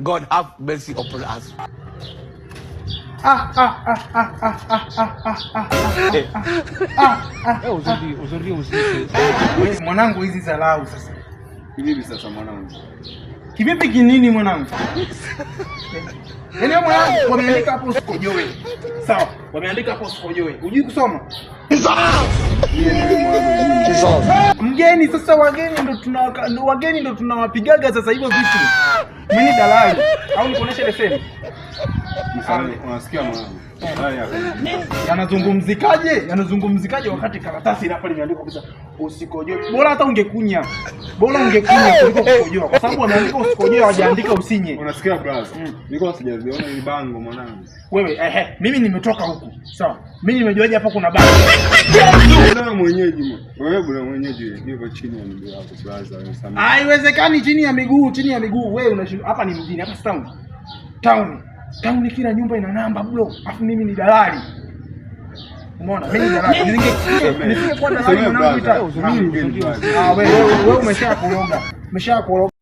God have mercy upon us. Ah, ah, ah, ah, ah, ah, ah, ah, ah, ah, ah. Aujourd'hui, aujourd'hui aussi. Mwanangu, hizi dharau sasa. Kivipi sasa mwanangu? Kivipi kinini mwanangu? Yaani wewe mwanangu, wameandika hapo usikojoe. Sawa, wameandika hapo usikojoe. Hujui kusoma? Mgeni sasa, wageni ndo tunawapigaga sasa hivyo vitu. Mimi ni dalali au nikuoneshe leseni? Unasikia mwanangu? Haya. Yanazungumzikaje? Yanazungumzikaje wakati karatasi hapa limeandikwa kabisa usikojoe? Bora hata ungekunya, bora ungekunya kuliko kukojoa, kwa sababu wameandika usikojoe, hawajaandika usinye. Unasikia brother? Nilikuwa sijaziona hili bango mwanangu. Wewe ehe, mimi nimetoka huku sawa, mimi nimejuaje hapo kuna bango? Bwana mwenyeji wewe, bwana mwenyeji niko chini ya miguu yako brother, unisamehe. Haiwezekani, chini ya miguu, chini ya miguu. Wewe unashinda hapa ni mjini, hapa si town. Town. Town kila nyumba ina namba bro. Afu mimi ni dalali. Umeona? Mimi ni dalali. Nisingekuwa dalali mwanangu ita. Mimi mgeni brother. Ah, wewe wewe umeshakoroga. Umeshakoroga.